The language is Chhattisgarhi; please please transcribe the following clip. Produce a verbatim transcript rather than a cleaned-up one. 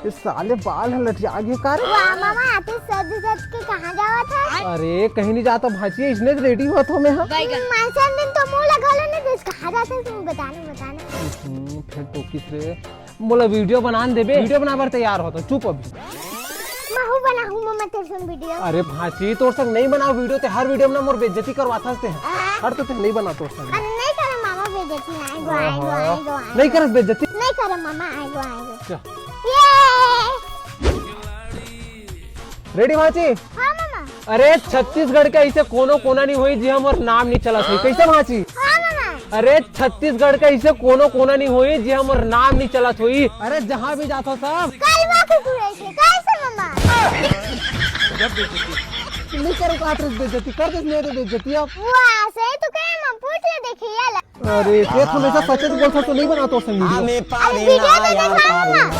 ए साले बाल ह लटिया गे का रे? वाह मामा, आते सज धज के कहाँ जावत हस? अरे कहीं नहीं जाता भांची, इसने रेडी होत हों मैं। हाँ। मानसन दिन तो मुंह लगा लो नहीं, कहाँ जाते तुम बताना बताना। हम्म, फिर तो किस रे? मोला वीडियो बनान देबे, वीडियो बनाबर तैयार होत हों, चुप अभी। महू बनाहूँ मामा तेरे संग वीडियो। अरे भांची, तोर संग नहीं बनाओ वीडियो, ते हर वीडियो में ना मोर बेइज्जती करवाथस ते। हट तो ते नहीं बना तोर संग। अरे नहीं करे मामा बेइज्जती, आएगो, आएगो, आएगो, आएगो। नहीं करस बेइज्जती। नहीं करे मामा, आएगो, आएगो। चल। ये। रेडी भांची? हाँ मामा। अरे छत्तीसगढ़ के ऐसे कोनो कोना नहीं होई जिहां मोर नाम नहीं चलत होई। कैसे भांची? हाँ मामा। अरे छत्तीसगढ़ के ऐसे कोनो कोना नहीं होई जिहां मोर नाम नहीं चलत होई। अरे जहाँ भी जाता सब। कलवा कुकुर ऐसे कैसे मामा? नहीं करो का बेइज्जती, कर दे नहीं तो बेइज्जती अब। वाह, सही तो कहे मामा, पूछ ले देखिए ये ला। अरे ये हमेशा सच बोलता तो नहीं बना तोर संग वीडियो। अरे वीडियो तो दिखा मामा।